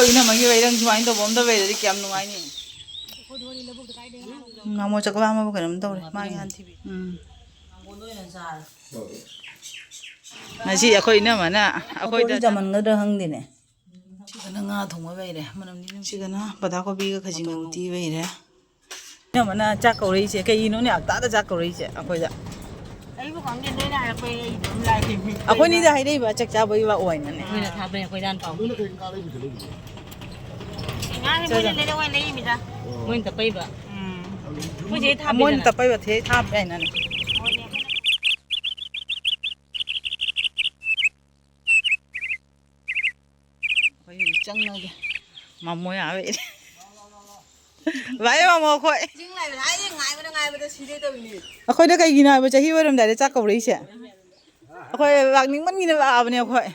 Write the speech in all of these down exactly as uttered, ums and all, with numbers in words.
ꯏꯅꯝꯃꯒꯤ ꯂꯩꯔꯪ ꯁꯨꯃꯥꯏꯅ ꯇꯧꯕ ꯑꯝꯇ ꯂꯩꯔꯗꯤ ꯀꯌꯥꯝ ꯅꯨꯡꯉꯥꯏꯅꯤ꯫ ꯅꯃꯣ ꯆꯥꯛ ꯂꯥꯝꯃꯕ ꯀꯩꯅꯣꯝ ꯇꯧꯔꯦ꯫ ꯃꯥꯒꯤ ꯍꯥꯟ ꯊꯤꯕꯤ꯫ ꯎꯝ꯫ ꯉꯁꯤ ꯑꯩꯈꯣꯏ ꯏꯅꯝꯃꯅ ꯑꯩꯈꯣꯏꯗ ꯃꯇꯣꯟꯗꯤ ꯆꯥꯃꯟꯒꯗ꯭ꯔꯥ ꯈꯪꯗꯦꯅꯦ꯫ ꯁꯤꯒꯅ ꯉꯥ ꯊꯣꯡꯕ ꯂꯩꯔꯦ꯫ ꯃꯅꯝꯗꯤ ꯅꯨꯡꯁꯤ꯫ ꯁꯤꯒꯅ ꯕꯗꯥ ꯀꯣꯕꯤꯒ ꯈꯥꯖꯤꯡꯒ ꯎꯇꯤ ꯂꯩꯔꯦ꯫ ꯏꯅꯝꯃꯅ ꯆꯥꯛ ꯀꯧꯔꯛꯏꯁꯦ ꯀꯩꯒꯤꯅꯣꯅꯦ? ꯉꯟꯇꯥꯗ ꯆꯥꯛ ꯀꯧꯔꯛꯏꯁꯦ ꯑꯩꯈꯣꯏꯗ꯫ ꯑꯩꯕꯨ ꯈꯪꯗꯦ, ꯅꯣꯏꯅ ꯍꯥꯏꯔꯛꯄꯩ ꯑꯩ ꯑꯗꯨꯝ ꯂꯥꯛꯏꯅꯤ꯫ ꯑꯩꯈꯣꯏꯅꯤꯗ ꯍꯥꯏꯔꯛꯏꯕ ꯆꯥꯛ ꯆꯥꯕꯒꯤ ꯋꯥ ꯑꯣꯏꯅꯅꯦ꯫ ꯅꯣꯏꯅ ꯊꯥꯕꯩ ꯑꯩꯈꯣꯏ ꯗꯥꯟ ꯄꯥꯎ꯫ ꯉꯥꯁꯦ ꯃꯣꯏꯅ ꯂꯩꯔꯛꯑꯣ ꯂꯩꯔꯤꯃꯤꯗ꯫ ꯃꯣꯏꯅ ꯇꯞꯄꯩꯕ꯫ ꯎꯝ꯫ ꯑꯩꯈꯣꯏ ꯆꯦ ꯊꯥꯕꯤꯗꯅ꯫ ꯃꯣꯏꯅ ꯇꯞꯄꯩꯕ ꯊꯦ ꯊꯥꯕ ꯌꯥꯏꯅꯅꯦ꯫ ꯍꯣꯏꯅꯦ꯫ ꯑꯩꯈꯣꯏ ꯆꯪꯉꯒꯦ꯫ ꯃꯃꯣ ꯌꯥꯕ ꯏꯔꯦ꯫ ꯚꯥꯏ ꯃꯃꯣ ꯑꯩꯈꯣꯏ꯫ ꯆꯤꯡ ꯂꯥꯏꯕ ꯍꯥꯏꯁꯦ ꯉꯥꯏꯕꯗ ꯉꯥꯏꯕꯗ ꯁꯤꯗꯣꯏ ꯇꯧꯔꯤꯅꯦ꯫ ꯑꯩꯈꯣꯏꯗ ꯀꯩꯒꯤꯅꯣ ꯍꯥꯏꯕ ꯆꯍꯤ ꯑꯣꯏꯔꯝꯗꯥꯏꯗ ꯆꯥꯛ ꯀꯧꯔꯛꯏꯁꯦ꯫ ꯑꯩꯈꯣꯏ ꯂꯥꯛꯅꯤꯡꯃꯟꯒꯤꯗꯅ ꯂꯥꯛꯑꯕꯅꯦ ꯑꯩꯈꯣꯏ꯫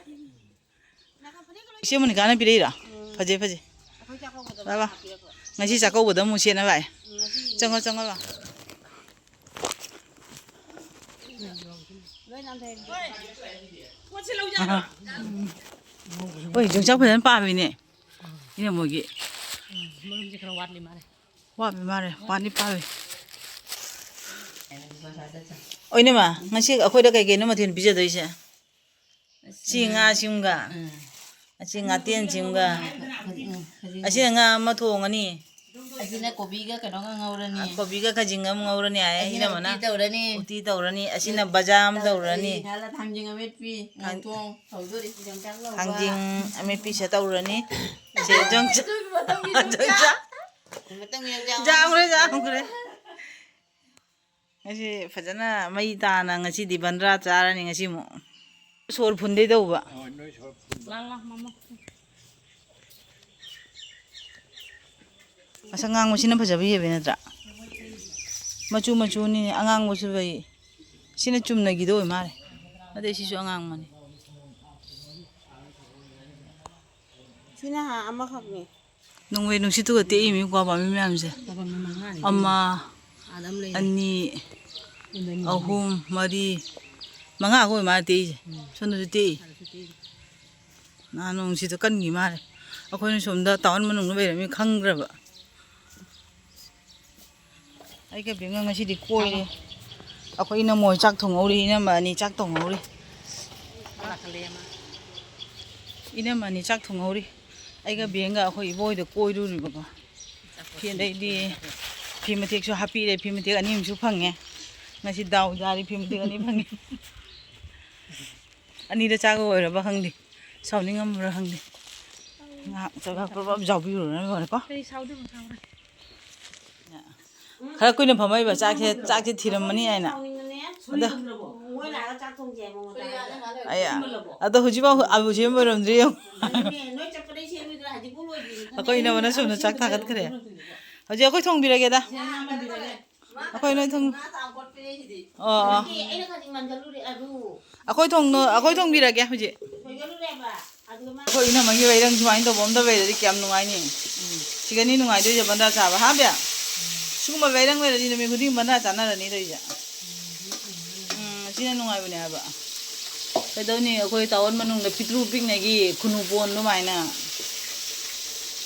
ꯏꯆꯦ ꯃꯣꯅꯤꯀꯥꯅ ꯄꯤꯔꯛꯏꯔꯣ? ꯎꯝ꯫ ꯐꯖꯩ, ꯐꯖꯩ꯫ ꯑꯩꯈꯣꯏ ꯆꯥꯛꯀꯧꯕꯗ ꯂꯥꯛꯑꯣ, ꯂꯥꯛꯑꯣ꯫ ꯃꯥ ꯄꯤꯔꯛꯄ꯫ ꯉꯁꯤ ꯆꯥꯛꯀꯧꯕꯗ ꯑꯃꯨꯛ ꯁꯦꯠꯅꯕ ꯍꯥꯏ꯫ ꯎꯝ, ꯉꯁꯤ꯫ ꯆꯪꯉꯣ, ꯆꯪꯉꯣ, ꯂꯥꯛꯑꯣ꯫ ꯂꯣꯏ ꯅꯥꯟꯊꯣꯛꯑꯦ꯫ ꯑꯍꯥ꯫ ꯍꯣꯏ, ꯌꯣꯡꯆꯥꯛ ꯐꯖꯅ ꯄꯥꯝꯃꯤꯅꯦ꯫ ꯏꯅꯝꯃꯒꯤ꯫ ꯎꯝ, ꯃꯔꯨꯝꯁꯦ ꯈꯔ ꯋꯥꯠꯂꯤ ꯃꯥꯜꯂꯦ꯫ ꯋꯥꯠꯂꯤ ꯃꯥꯜꯂꯦ, ꯋꯥꯠꯂꯤ ꯄꯥꯜꯂꯤ꯫ ꯑꯣꯏꯅꯃ, ꯉꯁꯤ ꯑꯩꯈꯣꯏꯗ ꯀꯩ ꯀꯩꯅꯣ ꯃꯊꯦꯜ ꯄꯤꯖꯗꯣꯏꯁꯦ? ꯁꯤ ꯉꯥꯁꯤꯃꯒ, ꯎꯝ꯫ ꯑꯁꯤ ꯉꯥꯇꯦꯟꯁꯤꯃꯒ, ꯎꯝ, ꯈꯖꯤꯡ꯫ ꯑꯁꯤꯅ ꯉꯥ ꯑꯃ ꯊꯣꯡꯉꯅꯤ꯫ ꯑꯁꯤꯅ ꯀꯣꯕꯤꯒ ꯀꯩꯅꯣꯒ ꯉꯧꯔꯅꯤ꯫ ꯀꯣꯕꯤꯒ ꯈꯖꯤꯡꯒ ꯑꯃ ꯉꯧꯔꯅꯤ ꯍꯥꯏꯌꯦ ꯑꯁꯤꯅ ꯏꯅꯝꯃꯅ꯫ ꯎꯇꯤ ꯇꯧꯔꯅꯤ꯫ ꯎꯇꯤ ꯇꯧꯔꯅꯤ꯫ ꯑꯁꯤꯅ ꯕꯖꯥꯝ ꯇꯧꯔꯅꯤ꯫ ꯊꯥꯡꯖꯤꯡ ꯑꯃꯦꯠꯄꯤ, ꯊꯥꯡ-, ꯉꯧꯊꯣꯡ ꯇꯧꯗꯣꯔꯤ꯫ ꯊꯥꯡꯖꯤꯡ ꯑꯃꯦꯠꯄꯤꯁꯦ ꯇꯧꯔꯅꯤ꯫ ꯁꯦ ꯌꯣꯡꯆꯥꯛ-, ꯌꯣꯡꯆꯥꯛ꯫ ꯃꯇꯝ ꯌꯧꯔꯦ꯫ ꯌꯥꯝꯈ꯭ꯔꯦ, ꯌꯥꯝꯈ꯭ꯔꯦ꯫ ꯉꯁꯤ ꯐꯖꯅ ꯃꯩ ꯇꯥꯅ ꯉꯁꯤꯗꯤ ꯕꯟꯗ꯭ꯔꯥ ꯆꯥꯔꯅꯤ ꯉꯁꯤ ꯑꯃꯨꯛ꯫ ꯁꯣꯔ ꯐꯨꯟꯗꯩ ꯇꯧꯕ꯫ ꯂꯥꯎ, ꯂꯥꯎ, ꯃꯃꯥ꯫ ꯑꯁ, ꯑꯉꯥꯡꯕꯁꯤꯅ ꯐꯖꯕ ꯍꯦꯜꯂꯦ ꯅꯠꯇ꯭ꯔꯥ? ꯃꯆꯨ ꯃꯆꯨꯅꯤ, ꯑꯉꯥꯡꯕꯁꯨ ꯂꯩ꯫ ꯁꯤꯅ ꯆꯨꯝꯅꯒꯤꯗꯣ ꯑꯣꯏ ꯃꯥꯜꯂꯦ꯫ ꯑꯗꯩ ꯁꯤꯁꯨ ꯑꯉꯥꯡꯕꯅꯤ꯫ ꯁꯤꯅ ꯑꯃꯈꯛꯅꯤ꯫ ꯅꯣꯡꯂꯩ ꯅꯨꯡꯁꯤꯠꯇꯨꯒ ꯇꯦꯛꯏꯃꯤ ꯀ꯭ꯋꯥ ꯄꯥꯝꯕꯤ ꯃꯌꯥꯝꯁꯦ꯫ ꯄꯥꯝꯕꯤ ꯃꯉꯥꯅꯤ꯫ ꯑꯃ, ꯑꯥꯗ ꯑꯃ ꯂꯩꯔꯦ꯫ ꯑꯅꯤ, ꯑꯗꯨꯗ ꯑꯅꯤ꯫ ꯑꯍꯨꯝ, ꯃꯔꯤ, ꯃꯉꯥꯒ ꯑꯣꯏ ꯃꯥꯜꯂꯦ ꯇꯦꯛꯏꯁꯦ꯫ ꯎꯝ꯫ ꯁꯣꯝꯗꯁꯨ ꯇꯦꯛꯏ꯫ ꯑꯥꯗꯁꯨ ꯇꯦꯛꯏ꯫ ꯅꯍꯥꯟ ꯅꯣꯡꯁꯤꯗꯣ ꯀꯟꯈꯤ ꯃꯥꯜꯂꯦ꯫ ꯑꯩꯈꯣꯏꯅ ꯁꯣꯝꯗ ꯇꯥꯎꯟ ꯃꯅꯨꯡꯗ ꯂꯩꯔꯝꯃꯤ ꯈꯪꯗ꯭ꯔꯕ꯫ ꯑꯩꯒ ꯕꯦꯝꯒ ꯉꯁꯤꯗꯤ ꯀꯣꯏꯔꯦ꯫ ꯑꯩꯈꯣꯏ ꯏꯅꯝꯃ ꯍꯣꯏ ꯆꯥꯛ ꯊꯣꯡꯍꯧꯔꯤ, ꯏꯅꯝꯃ ꯑꯅꯤ ꯆꯥꯛ ꯊꯣꯡꯍꯧꯔꯤ꯫ ꯏꯅꯝꯃ ꯑꯅꯤ ꯆꯥꯛ ꯊꯣꯡꯍꯧꯔꯤ꯫ ꯑꯩꯒ ꯕꯦꯝꯒ ꯑꯩꯈꯣꯏ ꯏꯕꯣꯏꯗ ꯀꯣꯏꯔꯨꯔꯤꯕꯀꯣ꯫ ꯐꯤ ꯑꯗꯩꯗꯤ ꯐꯤ ꯃꯇꯦꯛꯁꯨ ꯍꯥꯞꯄꯤꯔꯦ, ꯐꯤ ꯃꯇꯦꯛ ꯑꯅꯤ ꯑꯃꯁꯨ ꯐꯪꯉꯦ꯫ ꯉꯁꯤ ꯗꯥꯎ ꯌꯥꯔꯤ, ꯐꯤ ꯃꯇꯦꯛ ꯑꯅꯤ ꯐꯪꯉꯦ꯫ ꯑꯅꯤꯗ ꯆꯥꯒ ꯑꯣꯏꯔꯕ ꯈꯪꯗꯦ, ꯁꯥꯎꯅꯤꯡꯉꯝꯕ꯭ꯔꯥ ꯈꯪꯗꯦ꯫ ꯉꯥꯏꯍꯥꯛ ꯆꯠꯂꯒ ꯄ꯭ꯔꯞ ꯄ꯭ꯔꯞ ꯌꯥꯎꯕꯤꯔꯨꯔꯅ ꯂꯣꯏꯔꯦꯀꯣ꯫ ꯀꯔꯤ ꯁꯥꯎꯗꯣꯏꯅꯣ ꯁꯥꯎꯔꯦ꯫ ꯈꯔ ꯀꯨꯏꯅ ꯐꯝꯃꯛꯏꯕ ꯆꯥꯛꯁꯦ, ꯆꯥꯛꯁꯦ ꯊꯤꯔꯝꯃꯅꯤ ꯍꯥꯏꯅ꯫ ꯁꯥꯎꯅꯤꯡꯕꯅꯦ꯫ ꯑꯗ ꯃꯣꯏ ꯂꯥꯛꯑꯒ ꯆꯥꯛ ꯊꯣꯡꯁꯦ ꯍꯥꯏ ꯃꯉꯣꯟꯗ ꯍꯥꯏꯔꯒ꯫ ꯑꯌꯥ꯫ ꯑꯗꯣ ꯍꯧꯖꯤꯛꯐꯥꯎ ꯑꯕꯨ ꯁꯦꯝꯕ ꯑꯣꯏꯔꯝꯗ꯭ꯔꯤ ꯌꯦꯡꯉꯨ꯫ ꯑꯗꯨꯅꯦ, ꯅꯣꯏ ꯆꯠꯄꯗꯩ ꯁꯦꯝꯃꯤꯗꯨꯅ ꯍꯧꯖꯤꯛꯐꯥꯎ ꯂꯣꯏꯗ꯭ꯔꯤꯅꯦ꯫ ꯑꯩꯈꯣꯏ ꯏꯅꯝꯃꯅ ꯁꯣꯝꯗ ꯆꯥꯛ ꯊꯥꯒꯠꯈ꯭ꯔꯦ꯫ ꯍꯧꯖꯤꯛ ꯑꯩꯈꯣꯏ ꯊꯣꯡꯕꯤꯔꯒꯦꯗ꯫ ꯁꯦ ꯉꯥ ꯊꯣꯡꯕꯤꯔꯒꯦ꯫ ꯑꯩꯈꯣꯏ ꯅꯣꯏ ꯊꯣꯡ-, ꯉꯥ ꯆꯥꯎ ꯈꯣꯠꯄꯅꯦ ꯁꯤꯗꯤ꯫ ꯑꯣ, ꯑꯣ꯫ ꯅꯠꯇꯦ, ꯑꯩꯅ ꯈꯖꯤꯛ ꯃꯟꯖꯜꯂꯨꯔꯦ ꯑꯗꯨ꯫ ꯑꯩꯈꯣꯏ ꯊꯣꯡꯅ-, ꯑꯩꯈꯣꯏ ꯊꯣꯡꯕꯤꯔꯒꯦ ꯍꯧꯖꯤꯛ꯫ ꯁꯣꯏꯖꯜꯂꯨꯔꯦꯕ꯫ ꯑꯗꯨꯒ ꯃꯥ ꯑꯩꯈꯣꯏ ꯏꯅꯝꯃꯒꯤ ꯋꯥꯏꯔꯪ ꯁꯨꯃꯥꯏꯅ ꯇꯧꯕ ꯑꯝꯇ ꯂꯩꯔꯗꯤ ꯀꯌꯥꯝ ꯅꯨꯡꯉꯥꯏꯅꯤ꯫ ꯁꯤꯒꯅꯤ ꯅꯨꯡꯉꯥꯏꯗꯣꯏꯁꯦ ꯕꯟꯗꯥ ꯆꯥꯕ, ꯍꯥ ꯕꯦꯝ? ꯁꯤꯒꯨꯝꯕ ꯋꯥꯏꯔꯪ ꯂꯩꯔꯗꯤ ꯅꯨꯃꯤꯠ ꯈꯨꯗꯤꯡ ꯕꯟꯗꯥ ꯆꯥꯅꯔꯅꯤ ꯇꯧꯔꯤꯁꯦ꯫ ꯎꯝ, ꯁꯤꯅ ꯅꯨꯡꯉꯥꯏꯕꯅꯦ ꯍꯥꯏꯕ꯫ ꯀꯩꯗꯧꯅꯤ, ꯑꯩꯈꯣꯏ ꯇꯥꯎꯟ ꯃꯅꯨꯡꯗ ꯄꯤꯛꯇ꯭ꯔꯨ ꯄꯤꯛꯅꯒꯤ ꯈꯨꯅꯨ ꯄꯣꯟ ꯑꯗꯨꯃꯥꯏꯅ꯫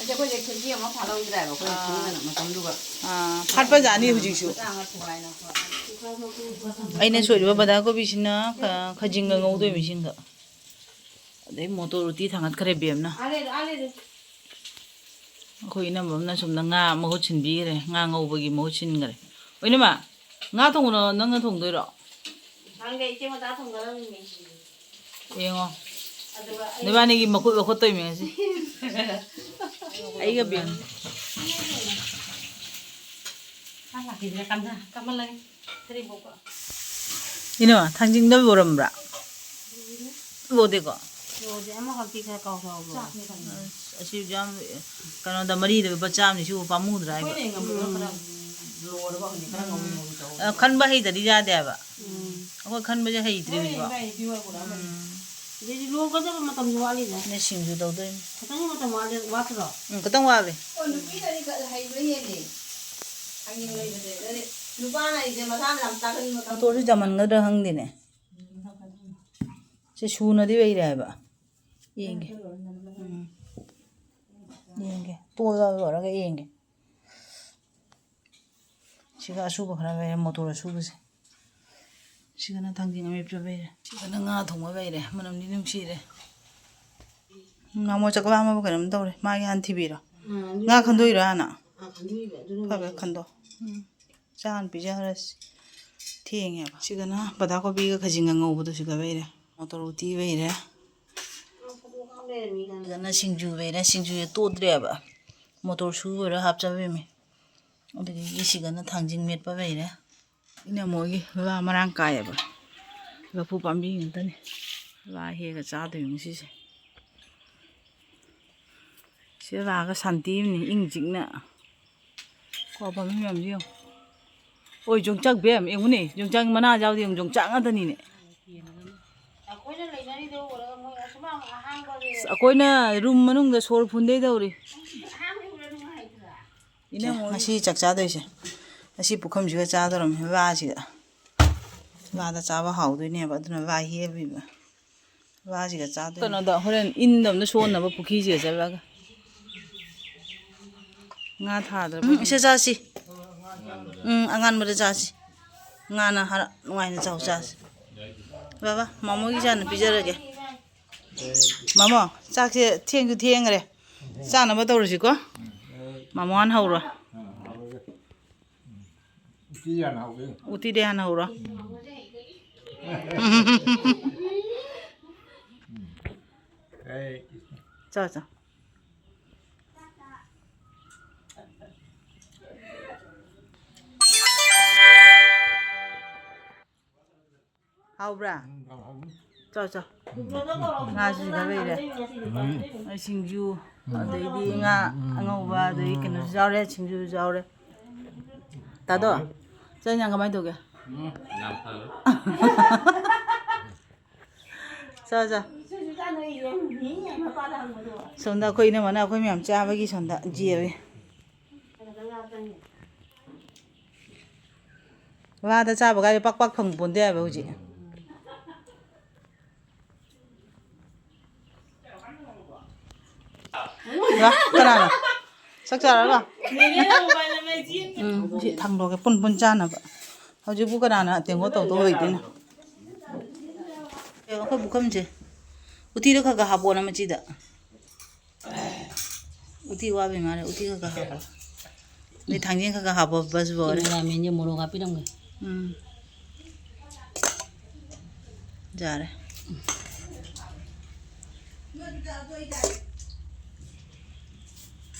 ꯑꯗ ꯑꯩꯈꯣꯏꯁꯦ ꯈꯦꯆꯤ ꯑꯃ ꯐꯥꯠꯍꯧꯗ꯭ꯔꯦꯕ, ꯑꯩꯈꯣꯏꯅ ꯑꯥ꯫ ꯈꯪꯗꯅ ꯃꯇꯝꯗꯨꯒ꯫ ꯑꯥ, ꯐꯥꯠꯄꯖꯥꯠꯅꯤ ꯍꯧꯖꯤꯛꯁꯨ꯫ ꯃꯆꯥ ꯑꯃ ꯊꯨꯒꯥꯏꯅ꯫ ꯑꯩꯅ ꯁꯣꯏꯔꯤꯕ ꯕꯟꯗꯥ ꯀꯣꯕꯤꯁꯤꯅ ꯈ-, ꯈꯖꯤꯡꯒ ꯉꯧꯗꯣꯏ ꯃꯤꯁꯤꯡꯒ꯫ ꯑꯗꯩ ꯃꯣꯇꯣꯔ ꯎꯇꯤ ꯊꯥꯡꯒꯠꯈ꯭ꯔꯦ ꯕꯦꯝꯅ꯫ ꯑꯥ, ꯂꯩꯔꯦ, ꯑꯥ, ꯂꯩꯔꯦ꯫ ꯑꯩꯈꯣꯏ ꯏꯅꯝꯃ ꯑꯃꯅ ꯁꯣꯝꯗ ꯉꯥ ꯃꯍꯨꯠ ꯁꯤꯟꯕꯤꯈ꯭ꯔꯦ, ꯉꯥ ꯉꯧꯕꯒꯤ ꯃꯍꯨꯠ ꯁꯤꯟꯈ꯭ꯔꯦ꯫ ꯑꯣ, ꯏꯅꯝꯃ, ꯉꯥ ꯊꯣꯡꯕꯅ ꯅꯪꯅ ꯊꯣꯡꯗꯣꯏꯔꯣ? ꯈꯪꯗꯦ, ꯏꯆꯦ ꯃꯆꯥ ꯊꯣꯡꯒꯗꯕꯅꯤꯅꯦ꯫ ꯌꯦꯡꯉꯣ꯫ ꯑꯗꯨꯒ ꯑꯩ ꯅꯕꯥꯅꯤꯒꯤ ꯃꯈꯨꯠ ꯂꯧꯈꯠꯇꯣꯏꯃꯤ ꯉꯁꯤ꯫ ꯑꯩꯒ ꯕꯦꯝ꯫ ꯆꯥꯛ ꯂꯥꯛꯈꯤꯗ꯭ꯔꯦ, ꯀꯝꯖ-, ꯀꯝꯍꯜꯂꯒꯦ꯫ ꯀꯔꯤꯕꯣꯛꯀ? ꯏꯅꯝꯃ, ꯊꯥꯡꯖꯤꯡꯗ ꯂꯣꯏꯔꯝꯕ꯭ꯔꯥ? ꯂꯣꯏꯗꯦꯀꯣ? ꯂꯣꯏꯗꯦ, ꯑꯃꯈꯛꯇꯤ ꯈꯔ ꯀꯥꯎꯊꯣꯛꯍꯧꯕ꯭ꯔꯣ? ꯑꯁ, ꯑꯁꯤ ꯌꯥꯝ, ꯀꯩꯅꯣꯗ ꯃꯔꯤꯗ ꯂꯨꯄꯥ ꯆꯥꯝꯃꯅꯤ, ꯁꯤꯕꯨ ꯄꯥꯝꯃꯨꯗ꯭ꯔꯥ ꯍꯥꯏꯕ? ꯑꯩꯈꯣꯏꯅ ꯌꯦꯡꯉꯝꯕꯗꯣ ꯈꯔ ꯎꯝ꯫ ꯂꯣꯏꯔꯕ ꯍꯧꯖꯤꯛ ꯈꯔ ꯉꯧꯔꯤ ꯉꯧꯔꯤ ꯇꯧꯔꯦ꯫ ꯑ, ꯈꯟꯕ ꯍꯩꯇꯗꯤ ꯌꯥꯗꯦ ꯍꯥꯏꯕ꯫ ꯎꯝ꯫ ꯑꯩꯈꯣꯏ ꯈꯟꯕꯁꯦ ꯍꯩꯇ꯭ꯔꯤ ꯍꯣꯏ, ꯍꯧꯖꯤꯛꯐꯥꯎ꯫ ꯏꯕꯥꯏ, ꯏꯄꯤ ꯍꯣꯏ ꯄꯨꯔꯛꯑꯝꯃꯦ꯫ ꯎꯝ꯫ ꯑꯗꯩꯗꯤ ꯂꯣꯡꯒꯗꯕ ꯃꯇꯝꯁꯨ ꯋꯥꯠꯂꯤꯗ꯫ ꯑꯗꯩ ꯁꯤꯡꯖꯨ ꯇꯧꯗꯣꯏꯅꯤ꯫ ꯈꯤꯇꯪ ꯃꯇꯝ ꯋꯥꯠꯂꯤ-, ꯋꯥꯠꯇ꯭ꯔꯣ? ꯎꯝ, ꯈꯤꯇꯪ ꯋꯥꯠꯂꯤ꯫ ꯑꯣ, ꯅꯨꯄꯤꯅꯗꯤ ꯈ-, ꯍꯩꯕ ꯍꯦꯜꯂꯤ꯫ ꯍꯩꯅꯤꯡ ꯂꯩꯕꯁꯦ꯫ ꯑꯗꯩ ꯅꯨꯄꯥꯅ ꯑꯩꯁꯦ ꯃꯁꯥꯅ ꯌꯥꯝ ꯇꯥꯒꯟꯕ ꯀꯥꯡꯕꯨ꯫ ꯃꯣꯇꯣꯔꯁꯦ ꯌꯥꯝꯃꯟꯒꯗ꯭ꯔꯥ ꯈꯪꯗꯦꯅꯦ꯫ ꯁꯦ ꯁꯨꯅꯗꯤ ꯂꯩꯔꯦ ꯍꯥꯏꯕ꯫ ꯌꯦꯡꯒꯦ꯫ ꯎꯝ꯫ ꯇꯣꯠꯂ ꯂꯣꯏꯔꯒ ꯌꯦꯡꯒꯦ꯫ ꯁꯤꯒ ꯑꯁꯨꯕ ꯈꯔ ꯂꯩꯔꯦ, ꯃꯣꯇꯣꯔ ꯑꯁꯨꯕꯁꯦ꯫ ꯁꯤꯒꯅ ꯊꯥꯡꯖꯤꯡ ꯑꯃꯦꯠꯄ ꯂꯩꯔꯦ꯫ ꯁꯤꯒꯅ ꯉꯥ ꯊꯣꯡꯕ ꯂꯩꯔꯦ꯫ ꯃꯅꯝꯗꯤ ꯅꯨꯡꯁꯤꯔꯦ꯫ ꯃꯥꯃꯣ ꯆꯥꯛ ꯂꯥꯝꯃꯕ ꯀꯩꯅꯣꯝ ꯇꯧꯔꯦ꯫ ꯃꯥꯒꯤ ꯍꯥꯟꯅ ꯊꯤꯕꯤꯔꯣ꯫ ꯉꯥ ꯈꯟꯗꯣꯛꯏꯔꯣ ꯍꯥꯟꯅ? ꯐꯕ ꯈꯟꯗꯣ꯫ ꯎꯝ꯫ ꯆꯥ ꯍꯥꯟꯅ ꯄꯤꯖꯈ꯭ꯔꯁꯤ꯫ ꯊꯦꯡꯉꯦꯕ꯫ ꯁꯤꯒꯅ ꯕꯗꯥ ꯀꯣꯕꯤꯒ ꯈꯖꯤꯡꯒ ꯉꯧꯕꯗꯣ ꯁꯤꯒ ꯂꯩꯔꯦ꯫ ꯃꯣꯇꯣꯔ ꯎꯇꯤ ꯂꯩꯔꯦ꯫ ꯁꯤꯒꯅ ꯁꯤꯡꯖꯨ ꯂꯩꯔꯦ꯫ ꯁꯤꯡꯖꯨꯁꯦ ꯇꯣꯠꯇ꯭ꯔꯦꯕ꯫ ꯃꯣꯇꯣꯔ ꯁꯨ ꯂꯣꯏꯔ ꯍꯥꯞꯆꯕꯤꯃꯤ꯫ ꯑꯗꯒꯤ ꯁꯤꯒꯅ ꯊꯥꯡꯖꯤꯡ ꯃꯦꯠꯄ ꯂꯩꯔꯦ꯫ ꯏꯅꯝꯃ ꯍꯣꯏꯒꯤ ꯂꯥ ꯃꯔꯥꯡ ꯀꯥꯏꯌꯦꯕ꯫ ꯂꯐꯨ ꯄꯥꯝꯕꯤ ꯉꯥꯛꯇꯅꯤ꯫ ꯂꯥ ꯍꯦꯛꯑꯒ ꯆꯥꯗꯣꯏꯅꯤ ꯉꯁꯤꯁꯦ꯫ ꯁꯤꯗ ꯂꯥꯛꯑꯒ ꯁꯥꯟꯇꯤ ꯑꯃꯅꯤ, ꯏꯪ ꯆꯤꯛꯅ꯫ ꯀ꯭ꯋꯥ ꯄꯥꯝꯕꯤ ꯃꯌꯥꯝꯁꯤ ꯌꯦꯡꯉꯨ꯫ ꯑꯣꯏ, ꯌꯣꯡꯆꯥꯛ ꯕꯦꯝ, ꯌꯦꯡꯉꯨꯅꯦ, ꯌꯣꯡꯆꯥꯛ ꯃꯅꯥ ꯌꯥꯎꯗꯦ, ꯌꯦꯡꯉꯨ, ꯌꯣꯡꯆꯥꯛ ꯉꯥꯛꯇꯅꯤꯅꯦ꯫ ꯑꯩꯈꯣꯏꯅ ꯂꯩꯅꯔꯤꯗꯣ ꯎꯔꯒ ꯃꯣꯏ ꯑꯁꯨꯃꯥꯡ ꯑꯍꯥꯡꯕꯒꯤ ꯑꯁ, ꯑꯩꯈꯣꯏꯅ ꯔꯨꯝ ꯃꯅꯨꯡꯗ ꯁꯣꯔ ꯐꯨꯟꯗꯩ ꯇꯧꯔꯤ꯫ ꯑꯍꯥꯡꯕ ꯎꯔ ꯅꯨꯡꯉꯥꯏꯇ꯭ꯔꯥ? ꯏꯅꯝꯃ ꯍꯣꯏ꯫ ꯉꯁꯤ ꯆꯥꯛ ꯆꯥꯗꯣꯏꯁꯦ, ꯑꯁꯤ ꯄꯨꯈꯝꯁꯤꯒ ꯆꯥꯗꯧꯔꯝꯃꯤ, ꯂꯥꯁꯤꯒ꯫ ꯂꯥꯗ ꯆꯥꯕ ꯍꯥꯎꯗꯣꯏꯅꯦꯕ, ꯑꯗꯨꯅ ꯂꯥ ꯍꯦꯛꯑꯕꯤꯕ꯫ ꯂꯥꯁꯤꯒ ꯆꯥꯗꯣꯏꯅꯦ꯫ ꯀꯩꯅꯣꯗ ꯍꯣꯔꯦꯟ ꯏꯟꯗ ꯑꯝꯇ ꯁꯣꯟꯅꯕ ꯄꯨꯈ꯭ꯔꯤꯁꯤꯗ ꯆꯠꯂꯒ꯫ ꯉꯥ ꯊꯥꯗ꯭ꯔꯕ ꯎꯝ, ꯏꯁꯦ ꯆꯥꯁꯤ꯫ ꯎꯝ, ꯑꯉꯥꯟꯕꯗ ꯆꯥꯁꯤ꯫ ꯉꯥꯅ ꯍꯔ ꯅꯨꯡꯉꯥꯏꯅ ꯆꯥꯎ ꯆꯥꯁꯤ꯫ ꯕꯕꯥ, ꯃꯃꯣꯒꯤ ꯆꯥꯅ ꯄꯤꯖꯔꯒꯦ꯫ ꯃꯃꯣ, ꯆꯥꯛꯁꯦ ꯊꯦꯡꯁꯨ ꯊꯦꯡꯈ꯭ꯔꯦ꯫ ꯆꯥꯅꯕ ꯇꯧꯔꯁꯤꯀꯣ꯫ ꯃꯃꯣ ꯍꯥꯟꯅ ꯍꯧꯔꯣ꯫ ꯎꯇꯤ ꯍꯥꯟꯅ ꯍꯧꯒꯦ꯫ ꯎꯇꯤꯗꯤ ꯍꯥꯟꯅ ꯍꯧꯔꯣ꯫ ꯑꯩ ꯆꯥ, ꯆꯥ꯫ ꯍꯥꯎꯕ꯭ꯔꯥ? ꯎꯝ, ꯌꯥꯝ ꯍꯥꯎꯅꯤ꯫ ꯆꯥꯎ, ꯆꯥꯎ꯫ ꯎꯝ꯫ ꯉꯥꯁꯨ ꯁꯤꯗ ꯂꯩꯔꯦ꯫ ꯎꯝ꯫ ꯑꯩ ꯁꯤꯡꯖꯨ, ꯎꯝ꯫ ꯑꯗꯩꯗꯤ ꯉꯥ ꯎꯝ꯫ ꯑꯉꯧꯕ, ꯑꯗꯩ ꯎꯝ꯫ ꯀꯩꯅꯣꯁꯨ ꯌꯥꯎꯔꯦ, ꯁꯤꯡꯖꯨꯁꯨ ꯌꯥꯎꯔꯦ꯫ ꯇꯥꯗꯣ, ꯍꯥꯎꯔꯦ꯫ ꯆꯥꯛ ꯏꯟꯖꯥꯡ ꯀꯃꯥꯏꯅ ꯇꯧꯒꯦ? ꯎꯝ, ꯌꯥꯝ ꯐꯔꯦ꯫ ꯆꯥ, ꯆꯥ꯫ ꯁꯣꯝꯗ ꯑꯩꯈꯣꯏ ꯏꯅꯝꯃꯅ ꯑꯩꯈꯣꯏ ꯃꯌꯥꯝ ꯆꯥꯕꯒꯤ ꯁꯣꯝꯗ ꯌꯦꯜꯂꯤ꯫ ꯂꯥꯗ ꯆꯥꯕ ꯀꯥꯏꯗꯤ ꯄꯥꯛ ꯄꯥꯛ ꯐꯪ ꯄꯣꯟꯇꯦ ꯍꯥꯏꯕ ꯍꯧꯖꯤꯛ꯫ ꯂꯥ, ꯀꯅꯥꯅꯣ? ꯆꯥꯛ ꯆꯥꯔꯕ? ꯎꯝ, ꯁꯤ ꯊꯥꯡꯗꯣꯛꯀꯦ, ꯄꯨꯟ ꯄꯨꯟ ꯆꯥꯅꯕ꯫ ꯍꯧꯖꯤꯛꯄꯨ ꯀꯅꯥꯅ ꯇꯦꯡꯀꯣꯠ ꯇꯧꯗꯧ ꯂꯩꯗꯣꯏꯅꯣ? ꯑꯦ, ꯑꯩꯈꯣꯏ ꯄꯨꯈꯝꯁꯦ꯫ ꯎꯇꯤꯗꯣ ꯈꯔ ꯈꯔ ꯍꯥꯞꯄꯣ ꯅꯃꯆꯤꯗ꯫ ꯎꯇꯤ ꯋꯥꯕꯩ ꯃꯥꯜꯂꯦ, ꯎꯇꯤ ꯈꯔ ꯈꯔ ꯍꯥꯞꯄꯣ꯫ ꯑꯗꯩ ꯊꯥꯡꯖꯤꯡ ꯈꯔ ꯈꯔ ꯍꯥꯞꯄꯣ, ꯕꯁ ꯂꯣꯏꯔꯦ꯫ ꯀꯦꯃꯦꯔꯥꯃꯦꯟꯁꯦ ꯃꯣꯔꯣꯛ ꯍꯥꯞꯄꯤꯔꯝꯒꯦ꯫ ꯎꯝ꯫ ꯌꯥꯔꯦ꯫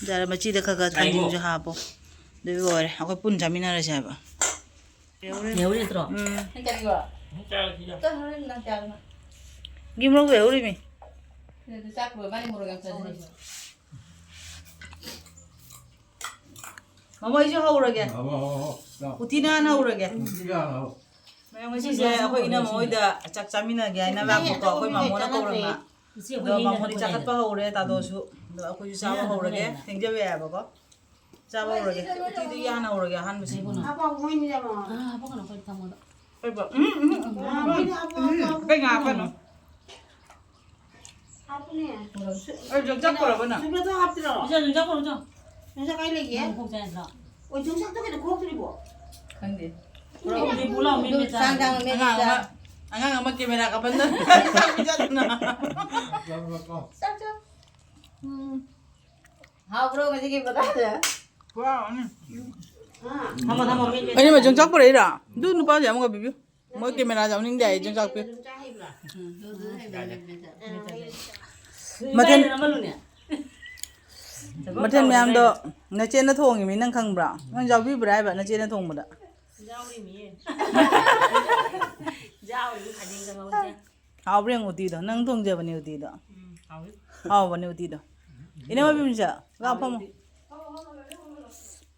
ꯌꯥꯔꯦ, ꯃꯆꯤꯗ ꯈꯔ ꯈꯔ ꯊꯥꯡꯖꯤꯡꯁꯨ ꯍꯥꯞꯄꯣ꯫ ꯑꯗꯨ ꯂꯣꯏꯔꯦ, ꯑꯩꯈꯣꯏ ꯄꯨꯟ ꯆꯥꯃꯤꯟꯅꯔꯁꯦ ꯍꯥꯏꯕ꯫ ꯌꯥꯎꯔꯤ ꯅꯠꯇ꯭ꯔꯣ? ꯎꯝ꯫ ꯅꯪ ꯆꯥꯅꯤꯡꯕ꯭ꯔꯣ? ꯆꯥꯔꯁꯤꯗ꯫ ꯆꯠ, ꯍꯣꯔꯦꯟ ꯅꯨꯡꯗꯥꯡ ꯆꯥꯔꯁꯤ꯫ ꯒꯤ ꯃꯣꯔꯣꯛ ꯂꯩꯍꯧꯔꯤꯃꯤ꯫ ꯑꯗꯨ ꯆꯥꯛ ꯂꯣꯏ, ꯃꯥꯅꯤ ꯃꯣꯔꯣꯛ ꯌꯥꯝ ꯆꯥꯖꯩ꯫ ꯃꯃꯣ, ꯑꯩꯁꯨ ꯍꯧꯔꯒꯦ꯫ ꯍꯧꯔꯣ, ꯍꯧꯔꯣ, ꯍꯧꯔꯣ꯫ ꯆꯥꯎ꯫ ꯎꯇꯤꯅ ꯍꯥꯟꯅ ꯍꯧꯔꯒꯦ꯫ ꯎꯇꯤꯅ ꯍꯥꯟꯅ ꯍꯧꯔꯣ꯫ ꯃꯌꯥꯝ ꯉꯁꯤꯁꯦ ꯑꯩꯈꯣꯏ ꯏꯅꯝꯃ ꯍꯣꯏꯗ ꯆꯥꯛ ꯆꯥꯃꯤꯟꯅꯒꯦ ꯍꯥꯏꯅ ꯂꯥꯛꯄꯀꯣ, ꯑꯩꯈꯣꯏ ꯃꯥꯃꯣꯅ ꯀꯧꯔꯝꯕ꯫ ꯑꯗꯣ ꯃꯥꯃꯣꯗꯤ ꯆꯥꯈꯠꯄ ꯍꯧꯔꯦ, ꯇꯥꯗꯣꯁꯨ꯫ ꯑꯗꯣ ꯑꯩꯈꯣꯏꯁꯨ ꯆꯥꯕ ꯍꯧꯔꯒꯦ, ꯊꯦꯡꯖꯕ ꯌꯥꯏꯕꯀꯣ꯫ ꯆꯥꯕ ꯍꯧꯔꯒꯦ꯫ ꯎꯇꯤꯗꯨ ꯌꯥꯅ ꯍꯧꯔꯒꯦ, ꯑꯍꯥꯟꯕꯁꯦ꯫ ꯍꯥꯞꯄꯣ, ꯃꯣꯏꯅꯤ ꯆꯥꯃꯣ꯫ ꯑꯥ, ꯍꯥꯞꯄ ꯀꯩꯅꯣ, ꯑꯩꯈꯣꯏ ꯊꯝꯃꯣꯗꯣ꯫ ꯍꯣꯏ, ꯕ-, ꯎꯝ, ꯎꯝ, ꯎꯝ꯫ ꯑꯥ, ꯃꯣꯏꯅꯤ ꯍꯥꯞꯄꯣ, ꯍꯥꯞꯄꯣ, ꯍꯥꯞꯄꯣ꯫ ꯀꯩ ꯉꯥ ꯍꯥꯞꯄꯅꯣ? ꯍꯥꯞꯄꯨꯅꯦ꯫ ꯑꯩ ꯌꯣꯡꯆꯥꯛ ꯄꯨꯔꯛꯑꯕ ꯅꯪ? ꯁꯨꯝꯕꯗꯣ ꯍꯥꯞꯇ꯭ꯔꯣ? ꯏꯆꯦ, ꯌꯣꯡꯆꯥꯛ ꯄꯨꯔꯛꯎ ꯆꯣ꯫ ꯌꯣꯡꯆꯥꯛ ꯀꯥꯏ ꯂꯩꯒꯦ? ꯅꯪ ꯈꯣꯛ ꯆꯥ ꯌꯥꯗ꯭ꯔꯣ? ꯑꯣ, ꯌꯣꯡꯆꯥꯛꯇꯣ ꯀꯩꯅꯣ ꯈꯣꯛꯇ꯭ꯔꯤꯕꯣ? ꯈꯪꯗꯦ꯫ ꯄꯨꯔꯛꯎ, ꯄꯨꯔꯛꯎ ꯂꯥꯎ, ꯃꯦꯠ ꯃꯦꯠ ꯆꯥ꯫ ꯑꯉꯥꯡ ꯑꯃ, ꯑꯉꯥꯡ ꯑꯃ ꯀꯦꯃꯦꯔꯥ ꯀꯥꯞꯍꯟꯗꯅ ꯆꯥꯛ ꯄꯤꯖꯗꯅ꯫ ꯆꯥꯛ ꯆꯥ꯫ ꯎꯝ꯫ ꯍꯥꯎꯕ꯭ꯔꯣ ꯉꯁꯤꯒꯤ ꯕꯣꯔꯥꯁꯦ? ꯄꯨꯔꯛꯎꯅꯦ꯫ ꯊꯝꯃꯣ, ꯊꯝꯃꯣ, ꯃꯦꯠ ꯃꯦꯠ ꯆꯥ꯫ ꯑꯩꯅ ꯌꯣꯡꯆꯥꯛ ꯄꯨꯔꯛꯏꯔꯣ? ꯑꯗꯨ ꯅꯨꯄꯥꯁꯦ ꯑꯃꯨꯛꯀ ꯄꯤꯕꯤꯌꯨ꯫ ꯃꯣꯏ ꯀꯦꯃꯦꯔꯥꯁꯦ ꯌꯥꯎꯅꯤꯡꯗꯦ ꯍꯥꯏꯌꯦ, ꯌꯣꯡꯆꯥꯛ ꯄꯤ-꯫ ꯃꯊꯦꯜ, ꯃꯊꯦꯜ ꯃꯌꯥꯝꯗꯣ ꯅꯆꯦꯅ ꯊꯣꯡꯉꯤꯃꯤ, ꯅꯪ ꯈꯪꯕ꯭ꯔꯥ? ꯅꯪ ꯌꯥꯎꯕꯤꯕ꯭ꯔꯥ ꯍꯥꯏꯕ ꯅꯆꯦꯅ ꯊꯣꯡꯕꯗ? ꯌꯥꯎꯔꯤꯃꯤꯌꯦ꯫ ꯌꯥꯎꯔꯤꯃꯤ, ꯈꯥꯖꯤꯡꯒ ꯉꯧꯁꯦ꯫ ꯍꯥꯎꯕ꯭ꯔꯥ ꯌꯦꯡꯉꯨ ꯎꯇꯤꯗꯣ, ꯅꯪ ꯊꯣꯡꯖꯕꯅꯦ ꯎꯇꯤꯗꯣ꯫ ꯎꯝ, ꯍꯥꯎꯋꯤ꯫ ꯍꯥꯎꯕꯅꯦ ꯎꯇꯤꯗꯣ꯫ ꯏꯅꯝꯃ ꯕꯤꯝꯁ, ꯂꯥꯛꯑꯣ ꯐꯝꯃꯣ꯫ ꯍꯥꯎꯋꯤ ꯎꯇꯤ꯫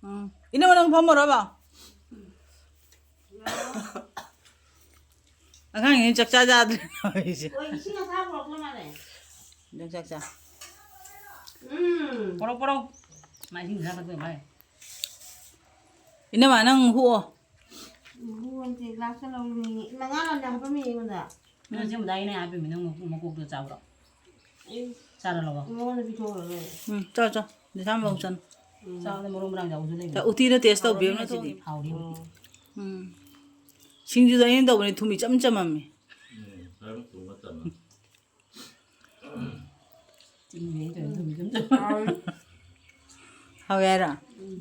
ꯎꯝ꯫ ꯏꯅꯝꯃ ꯅꯪ ꯐꯝꯃꯔꯣꯏꯕ? ꯑꯉꯥꯡꯁꯤꯡ ꯆꯥꯛ ꯆꯥ ꯆꯥꯗ꯭ꯔꯦ ꯇꯧꯔꯤꯁꯦ꯫ ꯍꯣꯏ, ꯏꯁꯤꯡ ꯑꯁꯥꯕ ꯄꯨꯔꯛꯄ ꯃꯥꯜꯂꯦ꯫ ꯅꯪ ꯆꯥꯛ ꯆꯥ꯫ ꯎꯝ꯫ ꯄꯣꯔꯛꯑꯣ, ꯄꯣꯔꯛꯑꯣ꯫ ꯃꯥ ꯏꯁꯤꯡ ꯈꯔ ꯊꯛꯄ ꯃꯥꯜꯂꯦ꯫ ꯏꯅꯝꯃ, ꯅꯪ ꯍꯨꯛꯑꯣ꯫ ꯎꯝ, ꯍꯨꯛꯑꯣ ꯅꯠꯇꯦ, ꯒ꯭ꯂꯥꯁꯇ ꯂꯧꯔꯤꯅꯦ꯫ ꯃꯉꯥ ꯂꯥꯟꯅ ꯍꯥꯞꯄꯝꯃꯤ ꯑꯩꯉꯣꯟꯗ꯫ ꯅꯪ ꯑꯁꯦꯡꯕꯗ ꯑꯩꯅ ꯍꯥꯞꯄꯤꯃꯤ, ꯅꯪ ꯃꯀꯣꯛ-, ꯃꯀꯣꯛꯇꯣ ꯆꯥꯕ꯭ꯔꯣ? ꯑꯩ ꯆꯥꯔ ꯂꯧꯑꯣ꯫ ꯃꯉꯣꯟꯗ ꯄꯤꯊꯣꯛꯈ꯭ꯔꯒ꯫ ꯎꯝ, ꯆꯥꯎ, ꯆꯥꯎ꯫ ꯅꯤꯁꯥꯝꯕꯧ ꯆꯟ꯫ ꯆꯥꯕꯗ ꯃꯔꯨ ꯃꯔꯥꯡ ꯌꯥꯎꯕꯁꯨ ꯂꯩꯕꯅꯦ꯫ ꯎꯇꯤꯗ taste ꯇꯧꯕꯤꯌꯨ ꯅꯠꯇ꯭ꯔꯣ? ꯍꯥꯎꯔꯤ꯫ ꯎꯝ꯫ ꯁꯤꯡꯖꯨꯗꯣ ꯑꯩꯅ ꯇꯧꯕꯅꯦ, ꯊꯨꯝ ꯏꯆꯝ ꯆꯝꯃꯝꯃꯦ꯫ ꯎꯝ, ꯈꯔ ꯊꯨꯝꯕ ꯆꯝꯃꯝꯃꯦ꯫ ꯆꯤꯅꯤ ꯂꯩꯇ꯭ꯔꯦ, ꯊꯨꯝ ꯏꯆꯝ ꯆꯝ꯫ ꯍꯥꯎꯋꯦ ꯍꯥꯏꯔꯣ? ꯎꯝ꯫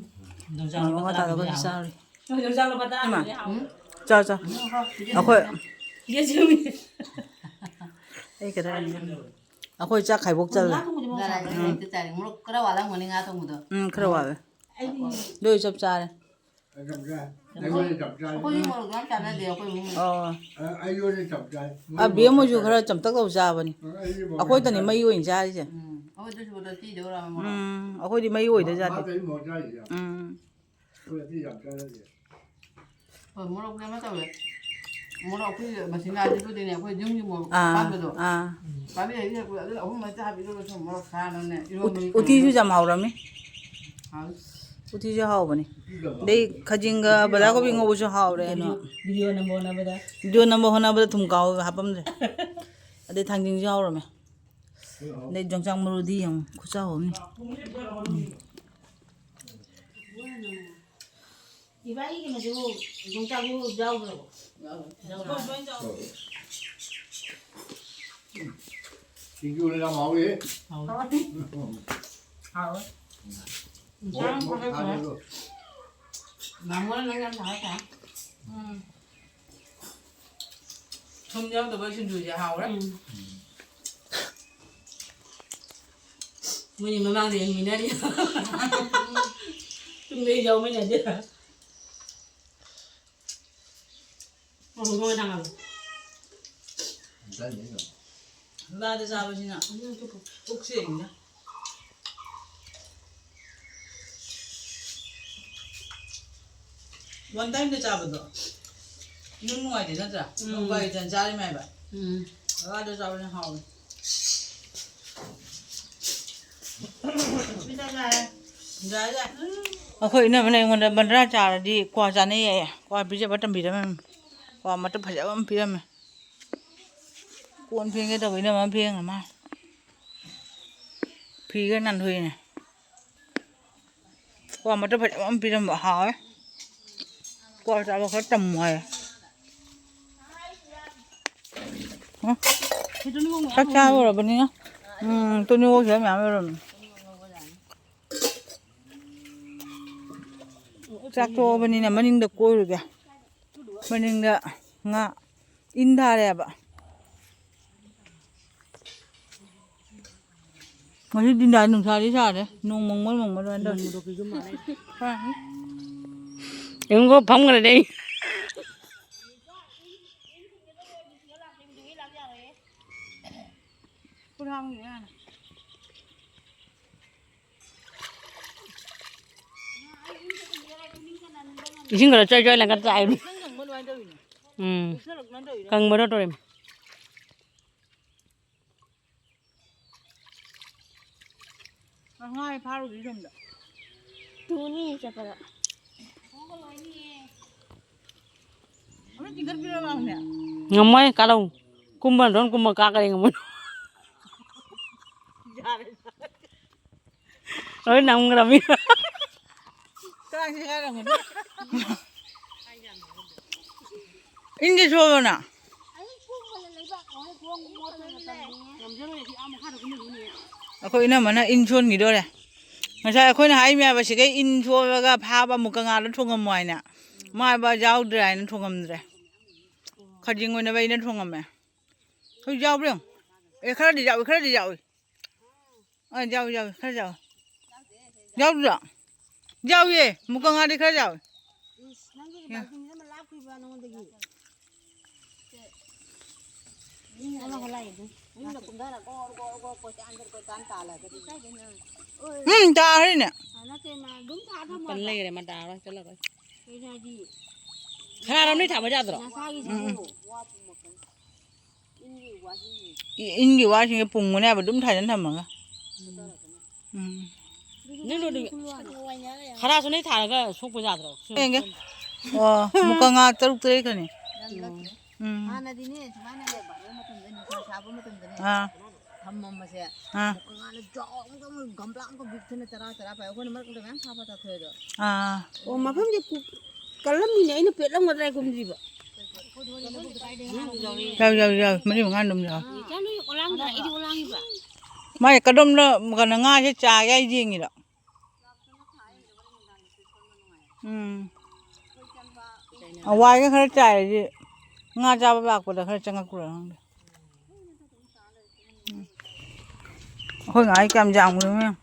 ꯃꯔꯣꯛ ꯃꯇꯥꯗꯣ ꯈꯔ ꯆꯥꯔꯤ꯫ ꯌꯣꯡꯆꯥꯛ ꯂꯨꯄꯥ ꯇꯔꯥ ꯏꯃꯥ꯫ ꯄꯤꯕꯅꯦ, ꯍꯥꯎꯋꯦ꯫ ꯆꯥꯎ, ꯆꯥꯎ꯫ ꯑꯩꯈꯣꯏ ꯌꯦꯟ ꯁꯦꯝꯃꯤ꯫ ꯑꯩ ꯈꯤꯇꯪ ꯑꯩꯈꯣꯏ ꯆꯥꯛ ꯈꯥꯏꯕꯣꯛ ꯆꯜꯂꯦ꯫ ꯉꯥ ꯊꯣꯡꯕꯗꯤ ꯃꯣꯔꯣꯛ ꯁꯥꯕ꯭ꯔꯥ? ꯎꯝ꯫ ꯍꯦꯛꯇ ꯆꯥꯏ꯫ ꯃꯣꯔꯣꯛ ꯈꯔ ꯋꯥꯠꯂꯝꯒꯅꯤ ꯉꯥ ꯊꯣꯡꯕꯗꯣ꯫ ꯎꯝ, ꯈꯔ ꯋꯥꯠꯂꯦ꯫ ꯑꯗꯨ ꯑꯣꯏ ꯆꯞ ꯆꯥꯔꯦ꯫ ꯑꯩꯉꯣꯟꯗ ꯆꯞ ꯆꯥꯏ꯫ ꯑꯩꯈꯣꯏꯗꯤ ꯃꯣꯔꯣꯛ ꯌꯥꯝ ꯆꯥꯟꯅꯗꯦ ꯑꯩꯈꯣꯏ ꯏꯃꯨꯡ꯫ ꯑꯣ꯫ ꯑ-, ꯑꯩꯉꯣꯟꯗ ꯆꯞ ꯆꯥꯏ꯫ ꯑ, ꯕꯦꯝ ꯍꯣꯏꯁꯨ ꯈꯔ ꯆꯝꯇꯛ ꯇꯧ ꯆꯥꯕꯅꯤ꯫ ꯑꯩꯗꯤ ꯃꯣꯔꯣꯛ ꯑꯩꯈꯣꯏꯗꯅꯤ ꯌꯥꯝ ꯃꯍꯤ ꯑꯣꯏꯅ ꯆꯥꯔꯤꯁꯦ꯫ ꯎꯝ꯫ ꯑꯩꯈꯣꯏꯗꯁꯨ ꯎꯗ ꯇꯤꯗꯧꯔꯕ ꯃꯣꯔꯣꯛ꯫ ꯎꯝ, ꯑꯩꯈꯣꯏꯗꯤ ꯃꯍꯤ ꯑꯣꯏꯗ ꯃꯥ-, ꯆꯥꯗꯦ꯫ ꯃꯥ ꯀꯔꯤ ꯃꯣꯔꯣꯛ ꯆꯥꯔꯤꯁꯦ? ꯎꯝ꯫ ꯑꯩꯈꯣꯏ ꯑꯇꯩ ꯌꯥꯝ ꯆꯥꯟꯅꯗꯦ꯫ ꯍꯣꯏ, ꯃꯣꯔꯣꯛꯁꯦ ꯑꯃ ꯇꯧꯋꯦ꯫ ꯃꯣꯔꯣꯛ ꯑꯩꯈꯣꯏ ꯃꯁꯤꯡꯒꯥꯁꯤꯕꯨꯗꯤꯅꯦ, ꯑꯩꯈꯣꯏ ꯌꯨꯝꯒꯤ ꯃꯣꯔꯣꯛ ꯑꯥ, ꯑꯄꯥꯟꯕꯗꯣ꯫ ꯑꯥ꯫ ꯄꯥꯝꯕꯤ ꯂꯩꯁꯤꯗ ꯑꯩꯈꯣꯏ ꯑꯗꯨ ꯑꯍꯨꯝ ꯃꯔꯤ ꯍꯥꯞꯄꯤꯔꯒꯁꯨ ꯃꯣꯔꯣꯛ ꯁꯥꯅꯅꯦ, ꯎꯠ-, ꯏꯔꯣꯟꯕꯒꯤ ꯎꯇꯤꯁꯨ ꯀꯩꯅꯣꯗ꯫ ꯌꯥꯝ ꯍꯥꯎꯔꯝꯃꯤ꯫ ꯍꯥꯎꯋꯤ꯫ ꯎꯇꯤꯁꯨ ꯍꯥꯎꯕꯅꯤ꯫ ꯎꯇꯤꯁꯨ ꯍꯥꯎꯋꯤ꯫ ꯑꯗꯩ ꯈꯖꯤꯡꯒ ꯎꯇꯤ ꯕꯗꯥ ꯀꯣꯕꯤ ꯍꯥꯎꯕ꯫ ꯉꯧꯕꯁꯨ ꯍꯥꯎꯔꯦ, ꯀꯩꯅꯣ꯫ ꯚꯤꯗꯤꯑꯣ ꯅꯝꯕ ꯍꯣꯠꯅꯕꯗ꯫ ꯚꯤꯗꯤꯑꯣ ꯅꯝꯕ ꯍꯣꯠꯅꯕꯗ ꯊꯨꯝ ꯀꯥꯎ ꯍꯥꯞꯄꯝꯗ꯭ꯔꯦ꯫ ꯑꯗꯩ ꯊꯥꯡꯖꯤꯡꯁꯨ ꯍꯥꯎꯔꯝꯃꯦ꯫ ꯑꯗꯩ ꯌꯣꯡꯆꯥꯛ ꯃꯔꯨꯗꯤ ꯌꯦꯡꯉꯨ, ꯈꯨꯆꯥꯎ ꯑꯃꯅꯤ꯫ ꯏꯕꯥꯅꯤꯒꯤ ꯃꯆꯨ ꯌꯣꯡꯆꯥꯛ ꯃꯔꯨ ꯌꯥꯎꯗ꯭ꯔꯕꯣ? ꯌꯥꯎꯋꯦ꯫ ꯁꯤꯡꯖꯨꯅ ꯌꯥꯝ ꯍꯥꯎꯋꯤ꯫ ꯍꯥꯎꯋꯦ꯫ ꯍꯥꯎꯋꯦ꯫ ꯃꯣꯔꯣꯛ, ꯃꯣꯔꯣꯛ ꯁꯥꯗꯦ ꯑꯗꯣ꯫ ꯃꯥꯃꯣꯅ ꯅꯪ ꯌꯥꯝ ꯊꯥꯒꯠꯈ꯭ꯔꯦ꯫ ꯎꯝ꯫ ꯊꯨꯝ ꯌꯥꯎꯗꯕ ꯁꯤꯡꯖꯨꯁꯦ ꯍꯥꯎꯔꯦ꯫ ꯎꯝ꯫ ꯃꯣꯏꯅꯤ ꯃꯃꯥꯡꯗ ꯌꯦꯡꯃꯤꯟꯅꯔꯤ꯫ ꯇꯨꯡꯗ ꯌꯥꯎꯃꯤꯟꯅꯗꯦ꯫ ꯃꯣꯏ ꯃꯣꯏ ꯊꯥꯡꯒꯜꯂꯣ꯫ ꯂꯥꯗ ꯆꯥꯕꯁꯤꯅ ꯄꯨꯛ ꯁꯦꯡꯉꯤꯗ꯫ One time ꯗ ꯆꯥꯕꯗꯣ ꯏꯅꯨꯡ ꯅꯨꯡꯉꯥꯏꯇꯦ ꯅꯠꯇ꯭ꯔꯥ? ꯎꯝ꯫ ꯅꯣꯡ ꯐꯥꯗꯣꯛ ꯆꯥꯔꯤ ꯃꯌꯥꯝꯕ꯫ ꯎꯝ꯫ ꯂꯥꯗ ꯆꯥꯕꯅ ꯍꯥꯎꯋꯦ꯫ ꯌꯥꯔꯦ, ꯌꯥꯔꯦ꯫ ꯑꯩꯈꯣꯏ ꯏꯅꯝꯃꯅ ꯑꯩꯉꯣꯟꯗ ꯕꯟꯗ꯭ꯔꯥ ꯆꯥꯔꯗꯤ ꯀ꯭ꯋꯥ ꯆꯥꯅꯩ ꯍꯥꯏꯌꯦ꯫ ꯀ꯭ꯋꯥ ꯄꯤꯖꯕ ꯇꯝꯕꯤꯔꯝꯃꯦ꯫ ꯀ꯭ꯋꯥ ꯃꯇꯨꯝ ꯐꯖꯕ ꯑꯃ ꯄꯤꯔꯝꯃꯦ꯫ ꯀꯣꯟ ꯐꯦꯡꯒꯦ ꯇꯧꯕ ꯏꯅꯝꯃ ꯐꯦꯡꯉ ꯃꯥ꯫ ꯐꯤꯒ ꯅꯥꯟꯊꯣꯛꯏꯅꯦ꯫ ꯀ꯭ꯋꯥ ꯃꯇꯞ ꯐꯖꯕ ꯑꯃ ꯄꯤꯔꯝꯕ, ꯍꯥꯎꯋꯦ꯫ ꯀ꯭ꯋꯥ ꯆꯥꯕ ꯈꯔ ꯇꯝꯃꯨ ꯍꯥꯏꯌꯦ꯫ ꯍ? ꯆꯥꯛ ꯆꯥꯔꯨꯔꯕꯅꯤꯅ꯫ ꯎꯝ, ꯇꯨꯅꯤꯡꯈꯣꯛ ꯁꯤꯗ ꯃꯌꯥꯝ ꯂꯩꯔꯝꯃꯦ꯫ ꯆꯥꯛ ꯇꯣꯛꯑꯕꯅꯤꯅ ꯃꯅꯤꯡꯗ ꯀꯣꯏꯔꯨꯒꯦ꯫ ꯃꯅꯤꯡꯗ ꯉꯥ ꯏꯟ ꯊꯥꯔꯦꯕ꯫ ꯉꯁꯤ ꯗꯤꯟꯗꯥ ꯅꯨꯡꯁꯥꯗꯤ ꯁꯥꯔꯦ, ꯅꯣꯡ ꯃꯪꯕ ꯃꯪꯕ ꯑꯗꯨꯃꯥꯏꯅ ꯇꯧꯔꯦ꯫ ꯌꯦꯡꯉꯨꯀꯣ, ꯐꯝꯈ꯭ꯔꯗꯤ ꯑꯩ꯫ ꯏꯁꯤꯡ ꯈꯔ ꯆꯣꯏ ꯆꯣꯏ ꯂꯪꯈꯠ ꯆꯥꯏ꯫ ꯎꯝ꯫ ꯀꯪꯕꯗꯣ ꯇꯧꯔꯤꯝ꯫ ꯉꯥ ꯐꯥꯔꯨꯒꯦ ꯁꯣꯝꯗ꯫ ꯇꯨꯅꯤ ꯆꯠꯄꯗ꯫ ꯑꯃ ꯆꯤꯡꯈꯠꯄꯤꯔꯣ ꯂꯥꯎꯅꯦ꯫ ꯉꯝꯃꯣꯏ, ꯀꯥꯔꯧ꯫ ꯀꯨꯝꯕ ꯗ꯭ꯔꯣꯟ ꯀꯨꯝꯕ ꯀꯥꯞꯀꯅꯤ ꯉꯝꯃꯣꯏ꯫ ꯌꯥꯔꯦ꯫ ꯂꯣꯏ ꯅꯝꯈ꯭ꯔꯃꯤ꯫ ꯀꯥꯡꯁꯦ ꯀꯥꯏꯔꯝꯒꯅꯤ꯫ ꯏꯟꯗꯤ ꯁꯣꯜꯂꯣꯅ꯫ ꯑꯩꯈꯣꯏ ꯏꯅꯝꯃꯅ ꯏꯟ ꯁꯣꯟꯈꯤꯗꯣꯔꯦ꯫ ꯉꯁꯥꯏ ꯑꯩꯈꯣꯏꯅ ꯍꯥꯏ ꯃꯌꯥꯝ ꯑꯁꯤꯈꯩ ꯏꯟ ꯁꯣꯜꯂꯒ ꯐꯥꯕ ꯑꯃꯨꯛꯀ ꯉꯥꯗ ꯊꯣꯡꯉꯝꯃꯣ ꯍꯥꯏꯅ꯫ ꯃꯥ ꯍꯥꯏꯕ ꯌꯥꯎꯗ꯭ꯔꯦ ꯍꯥꯏꯅ ꯊꯣꯡꯉꯝꯗ꯭ꯔꯦ꯫ ꯈꯖꯤꯡ ꯑꯣꯏꯅ ꯑꯩꯅ ꯊꯣꯡꯉꯝꯃꯦ꯫ ꯍꯧꯖꯤꯛ ꯌꯥꯎꯕ꯭ꯔꯥ ꯌꯦꯡꯉꯨ꯫ ꯑꯦ, ꯈꯔꯗꯤ ꯌꯥꯎꯏ, ꯈꯔꯗꯤ ꯌꯥꯎꯏ꯫ ꯑ, ꯌꯥꯎꯏ, ꯌꯥꯎꯏ, ꯈꯔ ꯌꯥꯎꯏ꯫ ꯌꯥꯎꯗ꯭ꯔꯣ? ꯌꯥꯎꯏꯌꯦ, ꯃꯨꯀ ꯉꯥꯗꯤ ꯈꯔ ꯌꯥꯎꯏ꯫ ꯏꯁ, ꯅꯪꯒꯤ ꯌꯥ꯫ ꯕꯥꯜꯇꯤꯟꯁꯤꯅ ꯑꯃ ꯂꯥꯞꯈ꯭ꯔꯤꯕ ꯅꯉꯣꯟꯗꯒꯤ? ꯑꯃ ꯍꯣꯂꯥꯏꯗꯨ꯫ ꯌꯨꯝꯗ ꯀꯨꯝꯊꯔ ꯒꯣꯔ ꯒꯣꯔ ꯒꯣꯔ ꯀꯣꯏꯇꯥꯟ ꯀꯣꯏꯇꯥꯟ ꯇꯥꯜꯂꯒꯗꯤ꯫ ꯎꯝ, ꯇꯥꯈ꯭ꯔꯤꯅꯦ꯫ ꯑ, ꯅꯠꯇꯦ, ꯃꯥ ꯑꯗꯨꯝ ꯊꯥ ꯊꯝꯃꯣ ꯄꯜ ꯍꯥꯏꯕ꯫ ꯂꯩꯈ꯭ꯔꯦ, ꯃꯥ ꯇꯥꯔꯔꯣꯏ, ꯆꯠꯂꯔꯣꯏ꯫ ꯀꯩꯅꯣ ꯍꯥꯏꯗꯤ, ꯈꯔ ꯑꯃꯗꯤ ꯊꯥꯕ ꯌꯥꯗ꯭ꯔꯣ? ꯅꯁꯥꯒꯤꯁꯤꯕꯨ꯫ ꯎꯝ, ꯎꯝ꯫ ꯏ-, ꯏꯟꯒꯤ ꯋꯥꯁꯤꯡꯁꯦ ꯄꯨꯡꯕꯅꯦ ꯍꯥꯏꯕ, ꯑꯗꯨꯝ ꯊꯥꯖꯤꯟ ꯊꯝꯃꯒ꯫ ꯎꯝ꯫ ꯅꯪꯗꯣ ꯑꯗꯨꯝ ꯈꯔꯁꯨ ꯅꯣꯏ ꯊꯥꯔꯒ ꯁꯣꯛꯄ ꯌꯥꯗ꯭ꯔꯣ? ꯌꯦꯡꯒꯦ꯫ ꯑꯣ, ꯃꯨꯀ ꯉꯥ ꯇꯔꯨꯛ ꯇꯔꯦꯠ ꯈꯛꯅꯦ꯫ ꯎꯝ꯫ ꯍꯥꯟꯅꯗꯤꯅꯦ, ꯁꯨꯃꯥꯏꯅ ꯂꯩꯕ, ꯑꯗꯨ ꯃꯇꯝꯗ ꯅꯨꯡꯁꯥ ꯁꯥꯕ ꯃꯇꯝꯗꯅꯦ꯫ ꯑꯥ꯫ ꯊꯝꯃꯝꯕꯁꯦ꯫ ꯑꯥ꯫ ꯉꯥꯅ ꯆꯥꯎꯅ ꯆꯥꯎꯅ ꯒꯝꯂꯥ ꯑꯃꯒ ꯕꯤꯛ ꯊꯟꯅ ꯇꯔꯥ ꯇꯔꯥ ꯄꯥꯏ꯫ ꯑꯩꯈꯣꯏꯅ ꯃꯔꯛ ꯃꯔꯛꯇ ꯃꯌꯥꯝ ꯐꯥꯕ ꯆꯠꯊꯣꯛꯑꯦ ꯑꯗꯣ꯫ ꯑꯥ꯫ ꯑꯣ, ꯃꯐꯝꯁꯦ ꯀꯨ-, ꯀꯜꯂꯝꯃꯤꯅꯦ, ꯑꯩꯅ ꯄꯦꯠꯂꯝꯒꯗ꯭ꯔꯥ ꯍꯥꯏ ꯈꯨꯝꯗ꯭ꯔꯤꯕ꯫ ꯌꯥꯎ, ꯌꯥꯎ, ꯌꯥꯎ꯫ ꯃꯔꯤ ꯃꯉꯥ ꯑꯗꯨꯝ ꯌꯥꯎ꯫ ꯏꯆꯥ ꯅꯣꯏ ꯑꯣꯂꯥꯡꯗ꯭ꯔꯥ? ꯑꯩꯗꯤ ꯑꯣꯂꯥꯡꯉꯤꯕ꯫ ꯃꯥꯅ ꯀꯗꯣꯝꯅ, ꯀꯩꯅꯣ, ꯉꯥꯁꯦ ꯆꯥꯒꯦ ꯍꯥꯏ ꯌꯦꯡꯉꯤꯔꯣ? ꯎꯝ꯫ ꯍꯋꯥꯏꯒ ꯈꯔ ꯆꯥꯏꯔꯗꯤ ꯉꯥ ꯆꯥꯕ ꯂꯥꯛꯄꯗ ꯈꯔ ꯆꯪꯉꯛꯄ꯭ꯔꯥ ꯈꯪꯗꯦ꯫ ꯎꯝ꯫ ꯑꯩꯈꯣꯏ ꯉꯥ ꯀꯌꯥꯝ ꯌꯥꯝꯈ꯭ꯔꯦ ꯃꯌꯥꯝ꯫